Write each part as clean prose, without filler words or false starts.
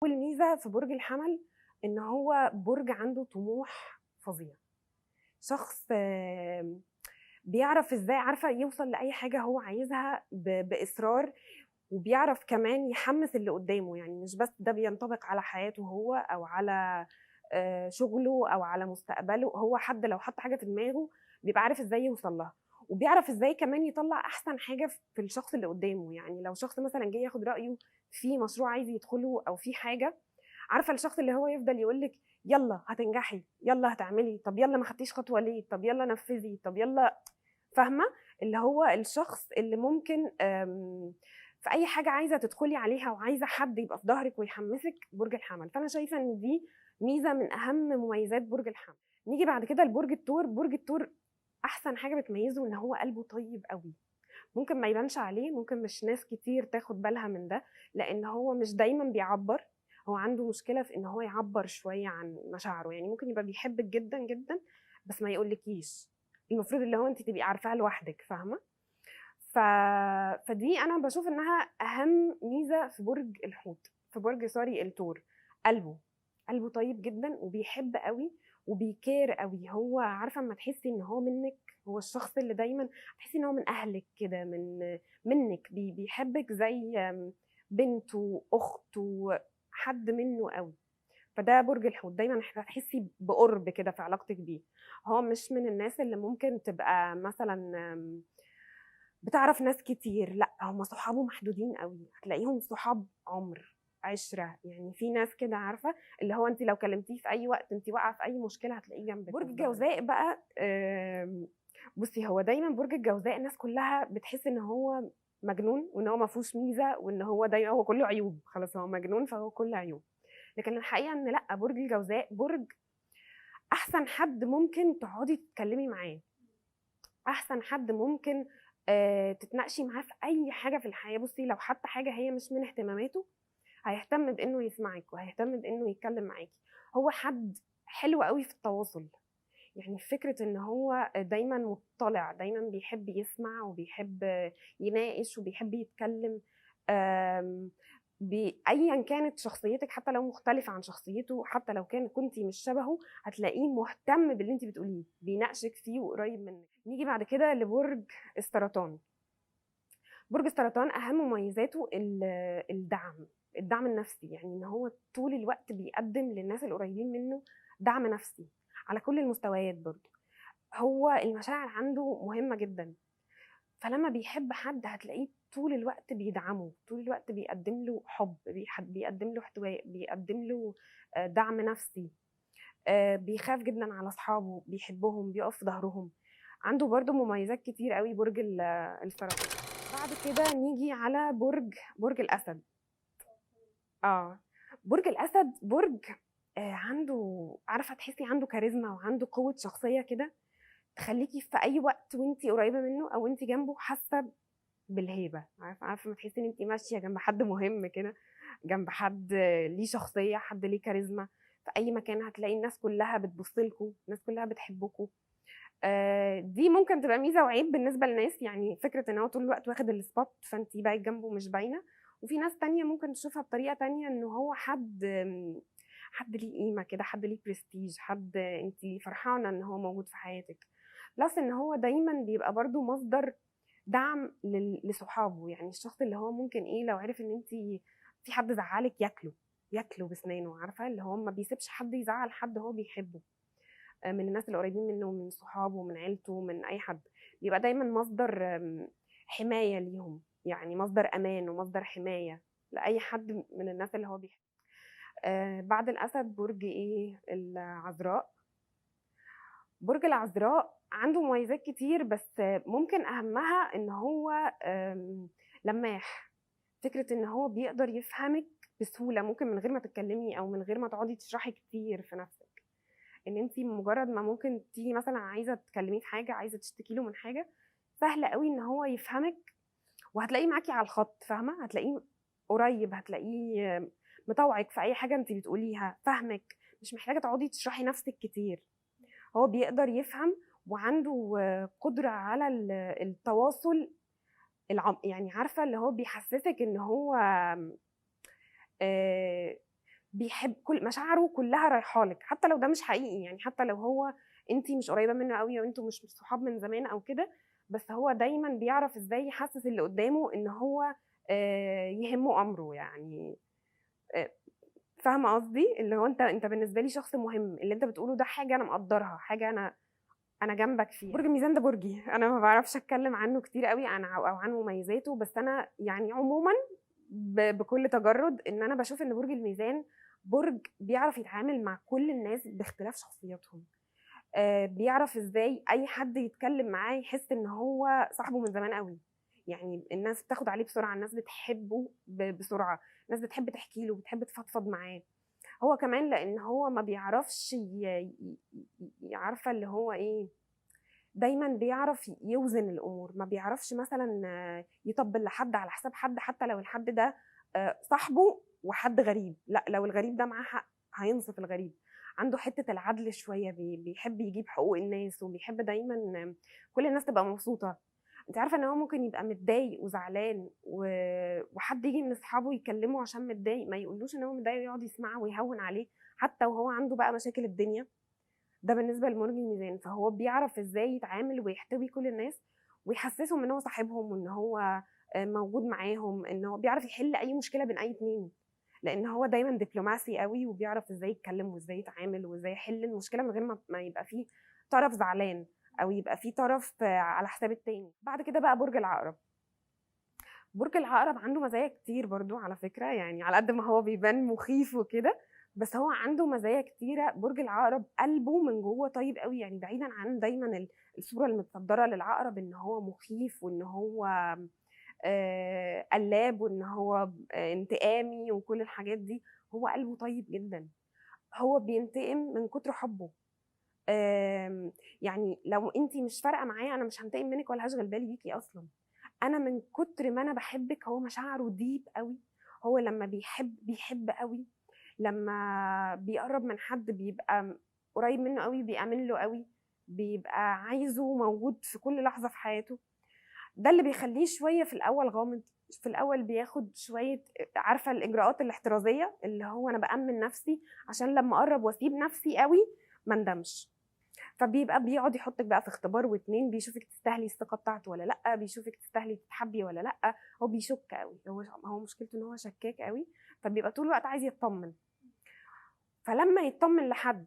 أول ميزة في برج الحمل إن هو برج عنده طموح فظيع، شخص بيعرف إزاي عارفة يوصل لأي حاجة هو عايزها بإصرار، وبيعرف كمان يحمس اللي قدامه. يعني مش بس ده بينطبق على حياته هو أو على شغله أو على مستقبله، هو حد لو حط حاجة في دماغه بيبقى عارف إزاي يوصل لها، وبيعرف إزاي كمان يطلع أحسن حاجة في الشخص اللي قدامه. يعني لو شخص مثلا جاي ياخد رأيه في مشروع عايز يدخله أو في حاجة، عارفة الشخص اللي هو يفضل يقولك يلا هتنجحي، يلا هتعملي، طب يلا ما خدتيش خطوة ليه، طب يلا نفذي، طب يلا، فاهمة؟ اللي هو الشخص اللي ممكن في أي حاجة عايزة تدخلي عليها وعايزة حد يبقى في ظهرك ويحمسك، برج الحمل. فأنا شايفة إن دي ميزة من أهم مميزات برج الحمل. نيجي بعد كده لبرج الثور. برج الثور أحسن حاجة بتميزه إن هو قلبه طيب قوي، ممكن ما يبانش عليه، ممكن مش ناس كتير تاخد بالها من ده، لأن هو مش دايماً بيعبر. هو عنده مشكلة في إن هو يعبر شوية عن مشاعره، يعني ممكن يبقى بيحبك جداً جداً بس ما يقولكيش، المفروض اللي هو أنت تبقي عارفاها لوحدك، فاهمة؟ فدي أنا بشوف إنها أهم ميزة في برج الحوت، في برج sorry الثور. قلبه طيب جداً وبيحب قوي وبي care قوي. هو عارفة اما تحسي إن هو منك، هو الشخص اللي دايماً تحسي إن هو من أهلك كده، منك، بيحبك زي بنته، أخته، حد منه قوي. فده برج الحوت، دايماً هتحسي بقرب كده في علاقتك بيه. هو مش من الناس اللي ممكن تبقى مثلاً بتعرف ناس كتير، لا هم صحابه محدودين قوي، هتلاقيهم صحاب عمر، عشرة. يعني في ناس كده عارفة اللي هو انت لو كلمتيه في أي وقت، انت واقعة في أي مشكلة هتلاقيه جنبك. برج الجوزاء بقى، بصي هو دايماً برج الجوزاء الناس كلها بتحس إن هو مجنون وإن هو ما فيهوش ميزة وإن هو دايماً هو كله عيوب، خلاص هو مجنون فهو كله عيوب. لكن الحقيقة إن لأ، برج الجوزاء برج أحسن حد ممكن تقعدي تتكلمي معاه، أحسن حد ممكن تتناقشي معاه في أي حاجة في الحياة. بصي لو حتى حاجة هي مش من اهتماماته هيهتم بإنه يسمعك وهيهتم بإنه يتكلم معاكي. هو حد حلو قوي في التواصل، يعني فكرة إن هو دايماً مطلع، دايماً بيحب يسمع وبيحب يناقش وبيحب يتكلم. أياً كانت شخصيتك، حتى لو مختلفة عن شخصيته، حتى لو كنتي مش شبهه، هتلاقيه مهتم باللي انتي بتقوليه، بيناقشك فيه وقريب منك. نيجي بعد كده لبرج السرطان. برج السرطان أهم مميزاته الدعم، الدعم النفسي، يعني إن هو طول الوقت بيقدم للناس القريبين منه دعم نفسي على كل المستويات. برضو هو المشاعر عنده مهمة جدا، فلما بيحب حد هتلاقيه طول الوقت بيدعمه، طول الوقت بيقدم له حب، بيقدم له احتواء، بيقدم له دعم نفسي. بيخاف جدا على اصحابه، بيحبهم، بيقف في ظهرهم. عنده برضو مميزات كتير قوي برج السرطان. بعد كده نيجي على برج الاسد. برج الاسد برج عنده، عارفه تحسي عنده كاريزما وعنده قوة شخصية كده تخليكي في اي وقت وانتي قريبه منه او انتي جنبه حاسه بالهيبه. عارفه ما تحسي ان انتي ماشية جنب حد مهم كده، جنب حد ليه شخصية، حد ليه كاريزما. في اي مكان هتلاقي الناس كلها بتبص لكم، الناس كلها بتحبكم. دي ممكن تبقى ميزة وعيب بالنسبة للناس، يعني فكرة ان هو طول الوقت واخد ال spot فانتي باقي جنبه مش باينة. وفي ناس تانية ممكن تشوفها بطريقة تانية، ان هو حد ليه قيمة كده، حد ليه برستيج، حد انتي فرحانة ان هو موجود في حياتك. plus ان هو دايما بيبقى برضو مصدر دعم لصحابه. يعني الشخص اللي هو ممكن لو عرف ان انتي في حد زعلك ياكله بسنانه، عارفه اللي هو ما بيسيبش حد يزعل حد هو بيحبه، من الناس اللي قريبين منه، من صحابه، من عيلته، من اي حد. بيبقى دايما مصدر حماية ليهم، يعني مصدر امان ومصدر حماية لاي حد من الناس اللي هو بيحبه. بعد الاسد برج العذراء. برج العذراء عنده مميزات كتير، بس ممكن اهمها ان هو لماح. فكرة ان هو بيقدر يفهمك بسهولة، ممكن من غير ما تتكلمي او من غير ما تقعدي تشرحي كتير في نفسك. ان انتي مجرد ما ممكن تيجي مثلا عايزه تكلميه في حاجة، عايزه تشتكي له من حاجة، سهل قوي ان هو يفهمك، وهتلاقيه معاكي على الخط، فاهمه؟ هتلاقيه قريب، هتلاقيه مطوعك في اي حاجة انتي بتقوليها، فاهمك، مش محتاجه تقعدي تشرحي نفسك كتير. هو بيقدر يفهم وعنده قدره على التواصل يعني عارفه اللي هو بيحسسك ان هو بيحب كل مشاعره كلها رايحة لك، حتى لو ده مش حقيقي، يعني حتى لو هو انت مش قريبه منه قوي وانتوا مش صحاب من زمان او كده، بس هو دايما بيعرف ازاي يحسس اللي قدامه ان هو يهمه امره يعني. فاهمه قصدي؟ اللي هو انت بالنسبة لي شخص مهم، اللي انت بتقوله ده حاجة انا مقدرها، حاجة انا جنبك فيها. برج الميزان ده برجي، انا ما بعرفش اتكلم عنه كتير قوي عن او عن مميزاته، بس انا يعني عموما بكل تجرد ان انا بشوف ان برج الميزان برج بيعرف يتعامل مع كل الناس باختلاف شخصياتهم. بيعرف ازاي اي حد يتكلم معاه يحس ان هو صاحبه من زمان قوي، يعني الناس بتاخد عليه بسرعة، الناس بتحبه بسرعة، الناس بتحب تحكي له، بتحب تفضفض معاه. هو كمان لان هو ما بيعرفش عارفه اللي هو ايه، دايما بيعرف يوزن الامور، ما بيعرفش مثلا يطبل لحد على حساب حد، حتى لو الحد ده صاحبه وحد غريب، لا لو الغريب ده معاه حق هينصف الغريب. عنده حتة العدل شوية، بيحب يجيب حقوق الناس، وبيحب دايما كل الناس تبقى مبسوطة. انت عارفه ان هو ممكن يبقى متضايق وزعلان وحد يجي من اصحابه يكلمه عشان متضايق، ما يقولوش ان هو متضايق ويقعد يسمعه ويهون عليه حتى وهو عنده بقى مشاكل الدنيا. ده بالنسبة لبرج الميزان، فهو بيعرف ازاي يتعامل ويحتوي كل الناس ويحسسهم ان هو صاحبهم وان هو موجود معاهم، ان هو بيعرف يحل اي مشكلة بين اي اتنين، لان هو دايما دبلوماسي قوي وبيعرف ازاي يتكلم وازاي يتعامل وازاي يحل المشكلة من غير ما يبقى فيه طرف زعلان او يبقى فيه طرف على حساب التاني. بعد كده بقى برج العقرب. برج العقرب عنده مزايا كتير برضو على فكرة، يعني على قد ما هو بيبان مخيف وكده، بس هو عنده مزايا كتيرة. برج العقرب قلبه من جوه طيب قوي، يعني بعيدا عن دايما الصورة المتصدره للعقرب ان هو مخيف وان هو قلاب وان هو انتقامي وكل الحاجات دي، هو قلبه طيب جدا. هو بينتقم من كتر حبه. يعني لو انت مش فارقه معايا انا مش هنتقم منك ولا هشغل بالي بيكي اصلا. انا من كتر ما انا بحبك، هو مشاعره ديب قوي، هو لما بيحب بيحب قوي، لما بيقرب من حد بيبقى قريب منه قوي، بيأمن له قوي، بيبقى عايزه موجود في كل لحظة في حياته. ده اللي بيخليه شوية في الاول غامض، في الاول بياخد شوية عارفه الاجراءات الاحترازية، اللي هو انا بأمن نفسي عشان لما اقرب واسيب نفسي قوي ما اندمش. فبيبقى بيقعد يحطك بقى في اختبار واتنين، بيشوفك تستاهلي الثقة بتاعته ولا لا، بيشوفك تستاهلي تتحبي ولا لا. هو بيشك قوي، هو مشكلته ان هو شكاك قوي، فبيبقى طول الوقت عايز يطمن. فلما يطمن لحد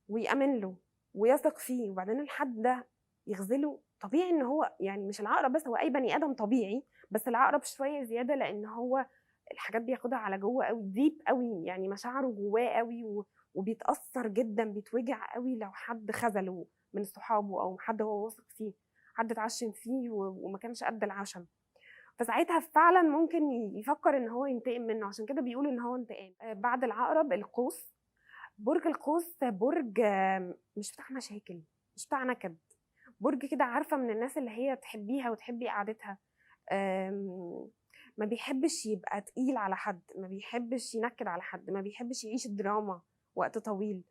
ويأمن له ويثق فيه وبعدين الحد ده يغزله، طبيعي ان هو يعني مش العقرب بس، هو اي بني ادم طبيعي، بس العقرب شوية زيادة لان هو الحاجات بياخدها على جوه قوي، deep قوي، يعني مشاعره جواه قوي، وبيتاثر جدا، بيتوجع قوي لو حد خذله من صحابه او حد هو واثق فيه، حد اتعشم فيه وما كانش قد العشم، فساعتها فعلا ممكن يفكر ان هو ينتقم منه. عشان كده بيقولوا ان هو انتقام. بعد العقرب القوس. برج القوس برج مش بتاع مشاكل، مش بتاع نكد، برج كده عارفه من الناس اللي هي تحبيها وتحبي قعدتها. ما بيحبش يبقى تقيل على حد، ما بيحبش ينكد على حد، ما بيحبش يعيش الدراما وقت طويل.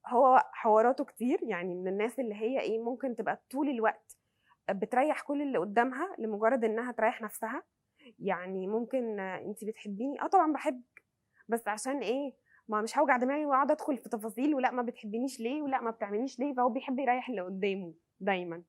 هو حواراته كتير، يعني من الناس اللي هي ايه، ممكن تبقى طول الوقت بتريح كل اللي قدامها لمجرد انها تريح نفسها. يعني ممكن انت بتحبيني، طبعا بحبك، بس عشان ايه، ما مش هوجع دماغي واقعد ادخل في تفاصيل، ولا ما بتحبينيش ليه، ولا ما بتعمليش ليه. فهو بيحب يريح اللي قدامه دايما.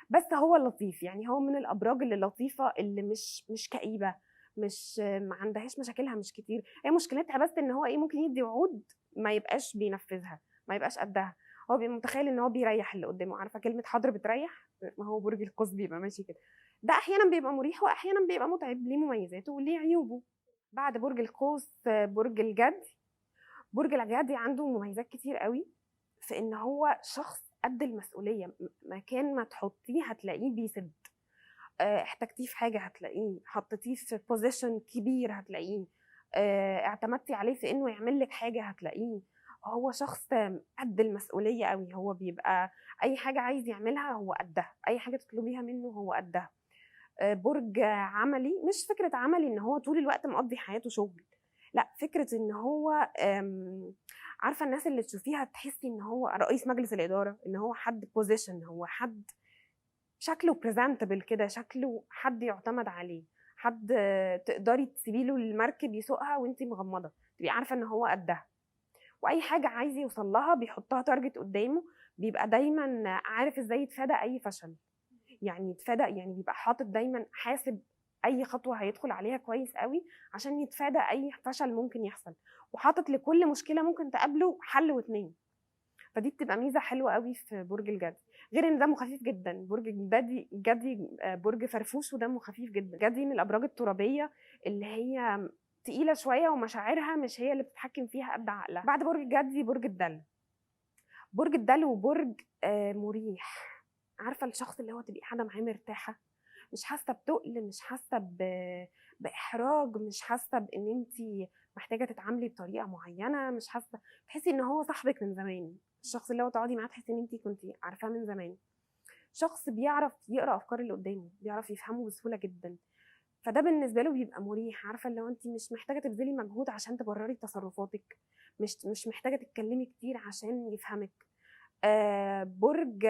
بس هو لطيف، يعني هو من الابراج اللي لطيفة، اللي مش كئيبة، مش ما عندهاش مشاكلها مش كتير. هي مشكلتها بس ان هو ايه، ممكن يدي وعود ما يبقاش بينفذها، ما يبقاش قدها. هو بيبقى متخيل ان هو بيريح اللي قدامه، عارفه كلمة حاضر بتريح، ما هو برج القوس بيبقى ماشي كده. ده احيانا بيبقى مريح واحيانا بيبقى متعب، ليه مميزاته وليه عيوبه. بعد برج القوس برج الجدي. برج الجدي عنده مميزات كتير قوي في ان هو شخص قد المسؤولية، مكان ما تحطيه هتلاقيه بيسد. احتجتيه في حاجة هتلاقيه، حطيتيه في position كبير هتلاقيه، اعتمدتي عليه في انه يعمل لك حاجة هتلاقيه. هو شخص قد المسؤولية قوي، هو بيبقى اي حاجة عايز يعملها هو قدها، اي حاجة تطلبيها منه هو قدها. برج عملي، مش فكرة عملي ان هو طول الوقت مقضي حياته شغل، لا، فكرة ان هو عارفه الناس اللي تشوفيها تحسي ان هو رئيس مجلس الادارة، ان هو حد position، هو حد شكله presentable كده، شكله حد يعتمد عليه، حد تقدري تسيبي له المركب يسوقها وانت مغمضه، تبقي عارفه ان هو قدها، واي حاجة عايز يوصل لها بيحطها target قدامه، بيبقى دايما عارف ازاي يتفادى اي فشل، يعني يتفادى، يعني بيبقى حاطط دايما حاسب اي خطوة هيدخل عليها كويس قوي عشان يتفادى اي فشل ممكن يحصل، وحاطط لكل مشكلة ممكن تقابله حل واتنين. فدي بتبقى ميزة حلوة قوي في برج الجدي، غير ان دمه خفيف جدا. برج الجدي برج فرفوش ودمه خفيف جدا. جدي من الابراج الترابيه اللي هي تقيلة شوية ومشاعرها مش هي اللي بتتحكم فيها قد عقلها. بعد برج الجدي برج الدلو. برج الدلو برج مريح، عارفه الشخص اللي هو تبقي قاعدة معاه مرتاحة، مش حاسه بتقل، مش حاسه باحراج، مش حاسه بان انت محتاجه تتعاملي بطريقة معينة، مش حاسه، تحسي ان هو صاحبك من زمان، الشخص اللي هو تقعدي معاه تحسي ان انت كنتي عارفاه من زمان. شخص بيعرف يقرا افكار اللي قدامه، بيعرف يفهمه بسهولة جدا، فده بالنسبة له بيبقى مريح. عارفه اللي هو انت مش محتاجه تبذلي مجهود عشان تبرري تصرفاتك، مش محتاجه تتكلمي كتير عشان يفهمك. برج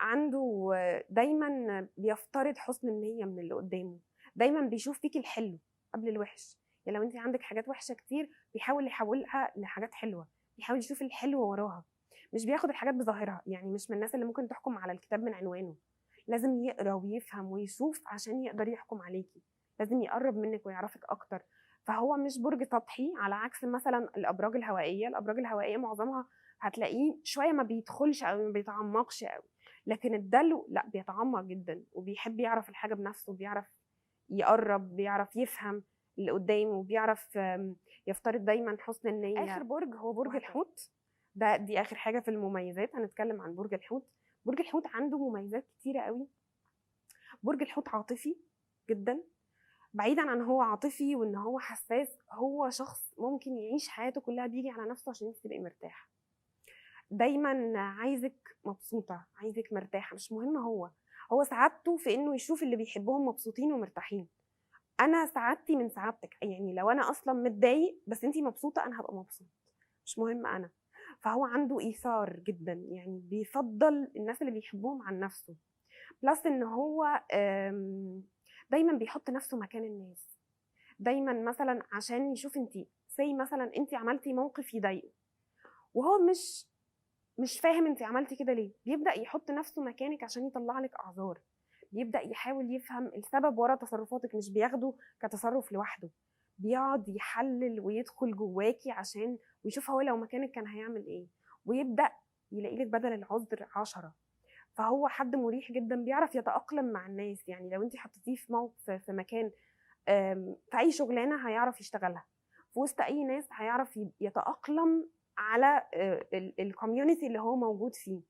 عنده دايما بيفترض حسن النية من اللي قدامه، دايما بيشوف فيكي الحلو قبل الوحش. يعني لو انت عندك حاجات وحشة كتير بيحاول يحولها لحاجات حلوة، بيحاول يشوف الحلو وراها، مش بياخد الحاجات بظاهرها. يعني مش من الناس اللي ممكن تحكم على الكتاب من عنوانه، لازم يقرا ويفهم ويشوف عشان يقدر يحكم عليكي، لازم يقرب منك ويعرفك اكتر. فهو مش برج سطحي، على عكس مثلا الابراج الهوائية. الابراج الهوائية معظمها هتلاقيه شوية ما بيدخلش او ما بيتعمقش قوي، لكن الدلو لا، بيتعمق جدا وبيحب يعرف الحاجة بنفسه، بيعرف يقرب، بيعرف يفهم اللي قدامه، وبيعرف يفترض دايما حسن النية. اخر برج هو برج الحوت. دي اخر حاجة في المميزات. هنتكلم عن برج الحوت. برج الحوت عنده مميزات كتيرة قوي. برج الحوت عاطفي جدا، بعيدا عن هو عاطفي وان هو حساس، هو شخص ممكن يعيش حياته كلها بيجي على نفسه عشان انت تبقي مرتاحة. دايما عايزك مبسوطة، عايزك مرتاحة، مش مهم هو سعادته في انه يشوف اللي بيحبهم مبسوطين ومرتاحين. انا سعادتي من سعادتك، يعني لو انا اصلا متضايق بس انتي مبسوطة انا هبقى مبسوط، مش مهم انا. فهو عنده ايثار جدا، يعني بيفضل الناس اللي بيحبوهم عن نفسه. plus ان هو دايما بيحط نفسه مكان الناس، دايما مثلا عشان يشوف انتي say مثلا انتي عملتي موقف يضايقه وهو مش فاهم انتي عملتي كده ليه، بيبدا يحط نفسه مكانك عشان يطلع لك اعذار، بيبدا يحاول يفهم السبب ورا تصرفاتك، مش بياخده كتصرف لوحده، بيقعد يحلل ويدخل جواكي عشان ويشوف هو لو مكانك كان هيعمل ايه، ويبدا يلاقي لك بدل العذر 10. فهو حد مريح جدا، بيعرف يتاقلم مع الناس. يعني لو انت حطيتيه في موقف، في مكان، في اي شغلانة هيعرف يشتغلها، في وسط اي ناس هيعرف يتاقلم على ال community اللي هو موجود فيه.